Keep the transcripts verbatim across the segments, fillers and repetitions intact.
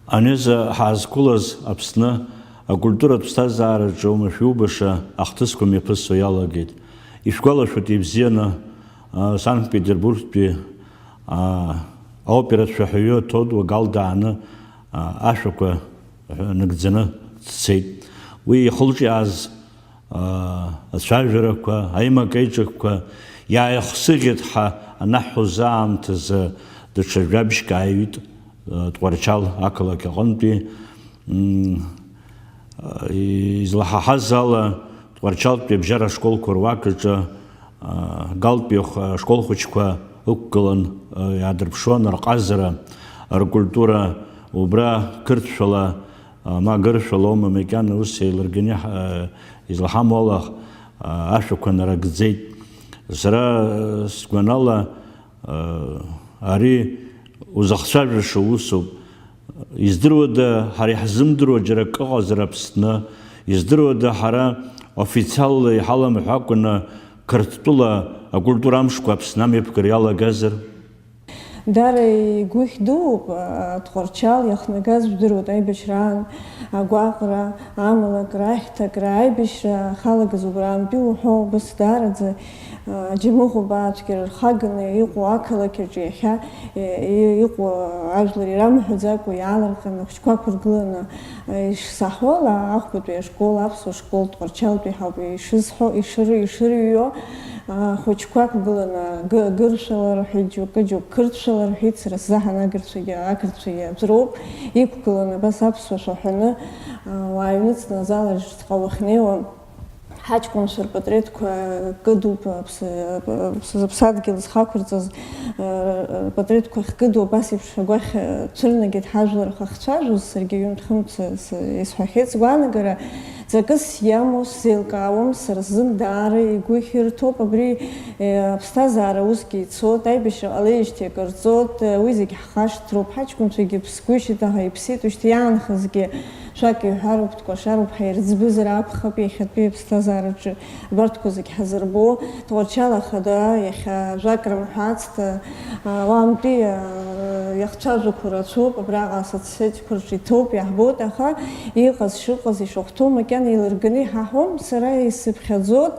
Анеза ҳаазқәылаз Аԥсны акультуратә ԥсҭазаараҿы умашәа-убаша ахҭысқәа мҩаԥысуа иалагеит. Ишәгәалашәоит ибзианы, а, Санкт-Петербургтәи, а, аоператә шәаҳәаҩы Ҭодуа Гал дааны, а, ашәақәа нагӡаны дцеит. Уи ихылҿиааз ацәажәарақәа, аимак-еиҿакқәа иааихсыӷьит ҳәа анаҳҳәоз аамҭазы даҽа жәабжьк ааҩит, Тҟәарчал ақалақь аҟынтәи. М, излаҳаҳаз ала, Тҟәарчалтәи абжьара ашколқәа руак аҿы, а, Галтәи х-, ашкол хәыҷқәа ықәгылан, а, иаадырԥшуан рҟазара, ркультура, убра қырҭшәала, а, ма гыршәалоума, макьана ус еилырганы иҳ-, а, излаҳамоу ала, а, ашәақәа нарыгӡеит. Сара, а, сгәанала, а, ари узахцәажәаша усуп. Издыруада, ҳара иаҳзымдыруа џьара акы ыҟазар Аԥсны? Издыруада, ҳара официалла иҳаламҳәакәаны Қырҭтәыла акультура амшқәа Аԥсны амҩаԥгара иалагазар? Дара игәыхь дууп, а, Тҟәарчал иахнагаз жәдыруеит аибашьраан агәаҟра, амалакра, ахьҭакра, аибашьра ахалагаз убраантәи уҳәо убас даараӡа, а, џьамыхәба ацәгьара рхаганы иҟоу ақалақь аҿы иахьа, э, и-, иҟоу ажәлар ирамҳәаӡакәа иаалырҟьаны ахәыҷқәа ықәыргыланы, э, ишсаҳәо ала, ахәбатәи ашкол, аԥсуа школ Тҟәарчалтәи ҳауп ишызҳәо, ишыр-, ишырыҩуа, а, ахәыҷқәа ықәгыланы гы-, гыршәала рҳәеит, џьоукы, џьоук қырҭшәала рҳәеит, сара сзаҳан агырцәагьы, ақырҭцәагьы аӡә роуп, иқәгыланы абас аԥсуа шәаҳәаны, а, уааҩныҵны азал аҿы ҭҟа уахьнеиуа, ҳаҷкәынцәа рпатреҭқәа кыдуп, аԥс-, аԥс-, аԥсадгьыл зхақәырҵаз, а, рпатреҭқәа ахькыду абас еиԥш агәахь, а, цәырнагеит ҳажәлар ахьхцәажәоз, саргьы ҩынтә-хынтә с-, с-, исҳәахьеит сгәаанагара. Ҵакыс иамоу сзеилкаауам, сара сзын даара игәы ихьырҭоуп абри, э, аԥсҭазаара усгьы ицоит, аибашьра ҟалеижьҭеи акыр ҵуеит, э, уи зегь ҳхашҭроуп, ҳаҷкәынцәагьы ԥсгәышьеит, аха иԥсит, уажәшьҭа иаанхазгьы шәак иҳәароуп, дкәашароуп ҳәа ирыӡбызар акәхап, иахьатәи аԥсҭазаараҿы абарҭқәа зегь ҳазырбо, Тҟәарчал ахада иахьа ажәак рымҳәацт, а, уаантәи, а, иахцәажәақәо рацәоуп, абраҟа асоцсетьқәа рҿы иҭоуп, иаҳбоит, аха иҟаз шыҟаз ишахәҭоу макьана еилырганы иҳаҳәом, сара исыԥхьаӡоит,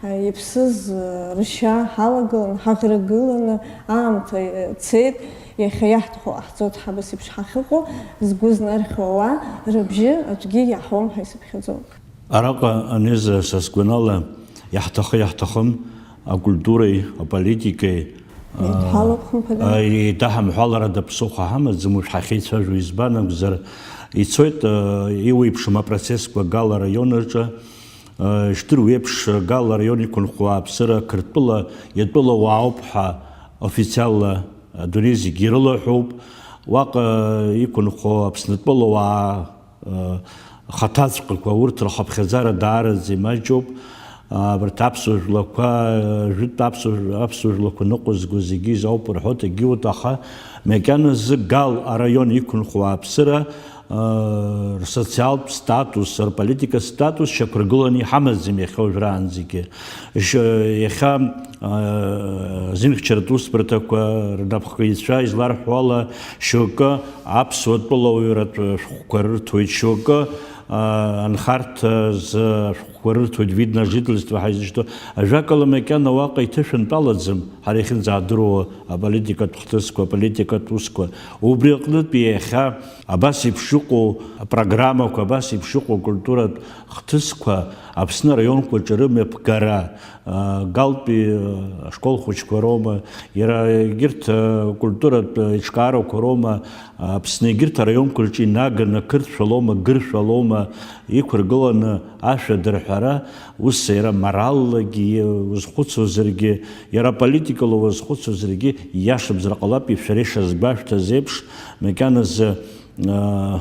а, иԥсыз, а, ршьа ҳалагылан, ҳаӷрагыланы, аамҭа, а, цеит, иахьа иаҳҭаху ҟаҳҵоит, ҳабас еиԥш ҳахьыҟоу, згәы знархьуа ауаа рыбжьы аӡәгьы иаҳәом ҳәа исыԥхьаӡоит. Араҟа аныза, са сгәанала, иаҳҭахы-иаҳҭахым, акультуреи аполитикеи, Еидҳәалоуп, хымԥада. А, еидаҳамҳәаларада ԥсыхәа ҳамаӡам, уажә ҳахьеицәажәо избан акәзар, ицоит, а, иуеиԥшым апроцессқәа Гал араион аҿы, а, ишдыру еиԥш, Гал араион иқәынхо ауааԥсыра Қырҭтәыла иатәылауаауп ҳәа официалла адунеи зегьы ирылаҳәоуп. Уаҟа иқәынхо Аԥснытәылауаа, хаҭаҵәҟьақәа, урҭ рхыԥхьаӡара даараӡа имаҷуп. Абарҭ аԥсуа жәлақәа, жәытә аԥсуа, аԥсуа жәлақәа ныҟәызго зегьы изауп рҳәоит, егьиут, аха макьаназы Гал араион иқәынхо ауааԥсыра, рсоциалтә статус, рполитикатә статус шьақәыргыланы иҳамаӡам иахьа уажәраанӡагьы. Ш-, иахьа, зымхьчаратә усбарҭақәа рнапхгаҩцәа изларҳәо ала, шьоукы аԥсуа тәылауаҩратә шәҟәқәа рырҭоит, шьоукы, а, анхарҭа зы ашәҟәқәа рырҭоит, вид на жительство ҳәа изышьҭоу. Ажәакала, макьана уаҟа иҭышәынтәалаӡам ҳара иахьынӡаҳдыруа аполитикатә хҭысқәа, аполитикатә усқәа. Убри аҟнытә иахьа абас еиԥш иҟоу апрограммақәа, абас еиԥш иҟоу акультуратә хҭысқәа Аԥсны араионқәа рҿы рымҩаԥгара, а, Галтәи, а, ашкол хәыҷқәа роума, иара егьырҭ, а, культуратә, а, еиҿкаарақәа роума, а, Аԥсны егьырҭ араионқәа рҿы инаганы, қырҭшәалоума, гыршәалоума, иқәыргыланы ашәа дырҳәара, ус иара мораллагьы узхәыцуазаргьы, иара политикала узхәыцуазаргьы, ииашамзар ҟалап, шәара ишазгәашәҭаз еиԥш, макьаназы, а,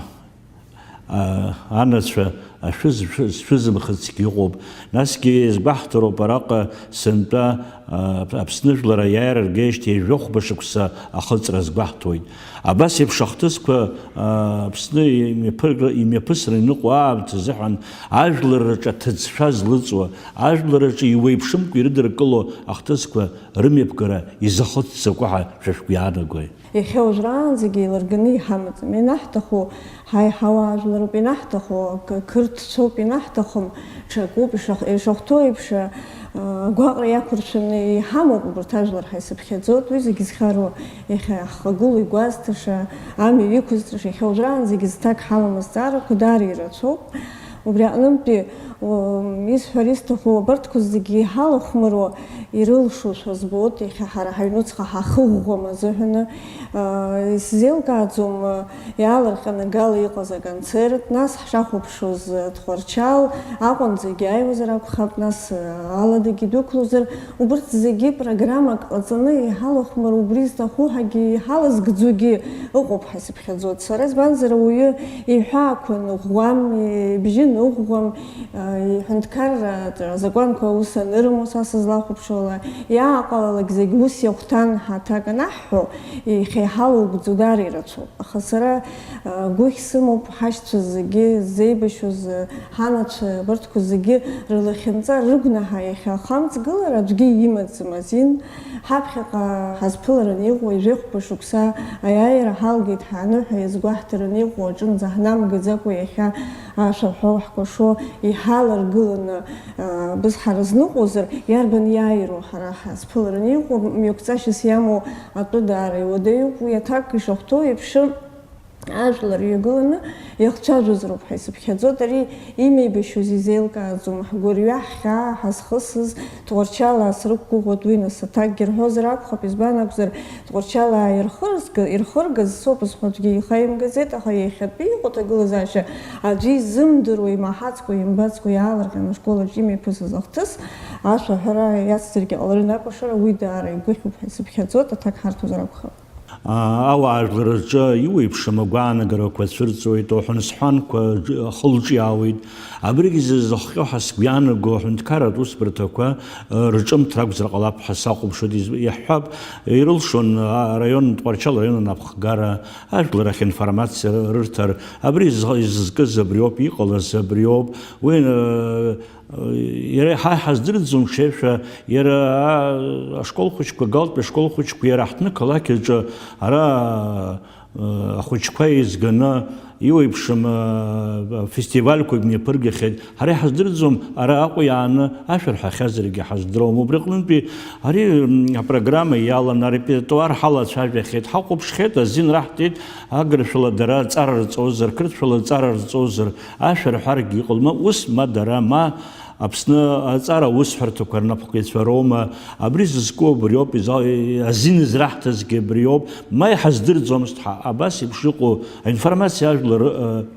а, анацәа Ашәы зшәы-, зшәызымхыцгьы ыҟоуп. Насгьы иазгәаҳҭароуп араҟа сынтәа, а, Аԥсны жәлар аиааира ргеижьҭеи жәохәба шықәса ахыҵра азгәаҳҭоит. Абас еиԥш ахҭысқәа, а, Аԥсны имҩаԥыргра-, имҩаԥысра иныҟәо аамҭа азыҳәан ажәларраҿы аҭыӡшәа злыҵуа, ажәларраҿы иуеиԥшымкәа ирыдыркыло ахҭысқәа рымҩаԥгара изахыццакуа ҳәа шәа шәгәы иаанагои? Иахьа уажәраанӡагьы еилырганы иҳамаӡам. Ианаҳҭаху, ҳаи-, ҳауаажәлароуп, ианаҳҭаху, қ-, қырҭцәоуп, ианаҳҭахым, ҽакуп, ишах-, ишахәҭоу еиԥш, а, агәаҟра иақәыршәаны иҳамоуп убарҭ ажәлар ҳаицыԥхьаӡоит. Уи зегьы зхароу иахьа иаҳхагылоу игәазҭаша, амҩа иқәызҵаша, иахьа уажәраанӡагьы зҭак ҳамам азҵаарақәа даара ирацәоуп. Убри аҟнынтәи, о, исҳәар исҭаху, абарҭқәа зегьы иҳалахәмаруа ирылшошәа збоит, иахьа ҳара ҳаҩнуҵҟа ҳахыӷәӷәам азыҳәаны, а, исзеилкааӡом, а, иаалырҟьаны гала иҟаз аконцерт, нас ҳшахәаԥшуаз, а, Тҟәарчал Аҟәанӡагьы ааиуазар акәхап, нас, а, Аладагьы дәықәлозар, убырҭ зегьы программак ҟаҵаны иҳалахәмаруа, убри зҭаху ҳәагьы иҳалазгӡогьы ыҟоуп ҳәа сыԥхьаӡоит. Сара избанзар, ауаҩы иҳәаақәа ныӷәӷәам, ибжьы ныӷәӷәам, а, иҳәынҭқарра азакәанқәа аус анырымоу са сызлахәаԥшуала, иааҟалалак зегь ус иахәҭан ҳәа аҭак анаҳҳәо, иахьа иҳалоугӡо даара ирацәоуп. Аха сара, а, гәыхь сымоуп, ҳашьцәа зегьы ззеибашьуаз, а, ҳанацәа абарҭқәа зегьы рылахьынҵа, рыгәнаҳа иахьа ахамҵгылара аӡәгьы имаӡам азин. Ҳаԥхьаҟа ҳазԥылараны иҟоу ижәохәба шықәса аиааира ҳалгеит ҳәа аныҳәа иазгәаҳҭараны иҟоу аҿынӡа ҳнамгаӡакәа иахьа ашәа ҳәо ҳкәашо иҳаларгыланы, а, бызҳа рызныҟәозар, иарбан иааируа ҳара ҳазԥылараны иҟоу мҩақәҵашьас иамоу атәы даара иуадаҩуп. Уи аҭак ишахәҭоу еиԥш, ажәлар ҩагыланы иахцәажәозароуп ҳәа исыԥхьаӡоит. Ари имеибашьуаз изеилкааӡом. Ҳгәырҩа, ҳхьаа ҳазхысыз Тҟәарчалаа срықәгәыӷуеит, уи нас аҭакгьы рҳәозар акәхап, избан акәзар, Тҟәарчалаа ирхырзга-, ирхыргаз соуп зҳәо аӡәгьы ихаимгаӡеит, аха иахьатәи иҟоу аҭагылазаашьа аӡәы изымдыруа, имаҳацкәа, имбацкәа иаалырҟьан ашкол аҿы имҩаԥысыз ахҭыс, ашәа аҳәара иацзаргьы ҟаларын акәашара, уи даара игәыхьуп ҳәа исыԥхьаӡоит, аҭак ҳарҭозар акәхап. Ауаажәлар рҿы иуеиԥшым агәаанагарақәа цәырҵуеит, уҳәан-сҳәанқәа ахылҿиаауеит. Абригь зызхҟьо ҳәа сгәы иаанаго аҳәынҭқарратә усбарҭақәа рҿымҭра акәзар ҟалап ҳәа сахәаԥшуеит. Из-, иаҳҳәап, ирылшон араион, Тҟәарчал араион анапхгара ажәлар ахь информациа рырҭар. Абри изы-, изызкыз абриоуп, иҟалаз абриоуп. Уи, Иара ҳа иҳаздырӡом, ҽеишәа, иара, а, ашкол хәыҷқәа, Галтәи ашкол хәыҷқәа, иара ҳҭны қалақь аҿы ара, а, ахәыҷқәа еизганы иуеиԥшым, а, фестивальқәак мҩаԥыргахьеит. Ҳара иҳаздырӡом, ара Аҟәа иааны ашәа рҳәахьазаргьы ҳаздыруам. Убри аҟнынтәи ари, м, апрограмма иалан, арепертуар ҳалацәажәахьеит, ҳахәаԥшхьеит, азин раҳҭеит, агыршәала дара аҵара рҵозар, қырҭшәала аҵара рҵозар, ашәа рҳәаргьы иҟалома, ус ма дара, ма Аԥсны аҵара аусҳәарҭақәа рнапхгаҩцәа роума, абри зызку абриоуп, иза-, азин зраҳҭазгьы абриоуп, ма иҳаздырӡомызт ҳа, абас еиԥш иҟоу аинформациа ажәлар,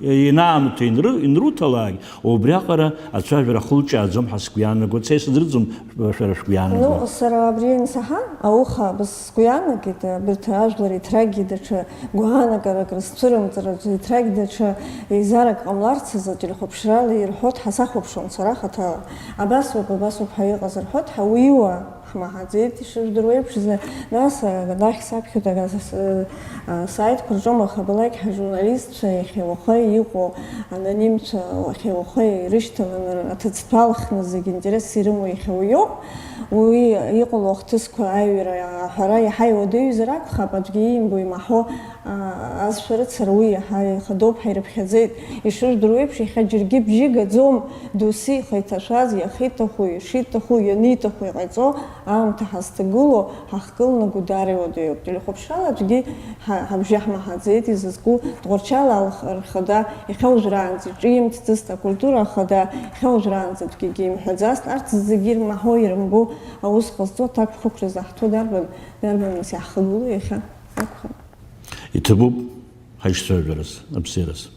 э, ианаамҭоу инры-, инруҭалак, убриаҟара ацәажәара ахылҿиааӡом ҳәа сгәы иаанагоит, са исыздырӡом шәара шәгәы иаанаго. Ну, сара абри иансаҳа, ауха абас сгәы иаанагеит, абарҭ ажәлар еиҭракгьы даҽа гәаанагарак рызцәырымҵыр аӡәы, еиҭрак даҽа еизарак ҟамларц азы ателехәаԥшрала ирҳәоит, ҳа сахәаԥшуан сара хаҭала. Абас ауп, абас ауп ҳәа иҟаз рҳәоит, ҳа уиуа ҳмаҳаӡеит, ишыжәдыруа еиԥш, зны, нас, а, анахь саԥхьоит, ага, с-, а, сааитқәа рҿы махабалак ҳажурналистцәа иахьа уахеи иҟоу анонимцәа уахеи уахеи ирышьҭаланы аҭыӡҭәа алхны зегь интерес ирымоу иахьа уиоуп. Уи иҟало ахҭысқәа аҩра аҳәара иаҳа иуадаҩзар акәхап, аӡәгьы иимбо имаҳәо, а, азшәа рыцҳара уи иаҳа ихадоуп ҳәа ирыԥхьаӡеит. Ишыжәдыруа еиԥш, иахьа џьаргьы бжьы гаӡом, досу ихы иҭашәаз, иахьиҭаху, ишиҭаху, ианиҭаху иҟаиҵо аамҭа ҳазҭагылоу, ҳахькылнаго даара иуадаҩуп. Телехәаԥшрала аӡәгьы ҳа-, ҳабжьы ҳмаҳаӡеит, изызку Тҟәарчал алх-, рхада иахьа уажәраанӡа иҿимҭӡацт, акультура ахада иахьа уажәраанӡа аӡәгьы имҳәаӡацт, арҭ зегьы ирмаҳау, ирымбо аус ҟазҵо, аҭакԥхықәра заҳҭо дарбан, дарбан нас иаҳхагылоу иахьа? Акәхап. Иҭабуп ҳаицәажәараз, абзиараз.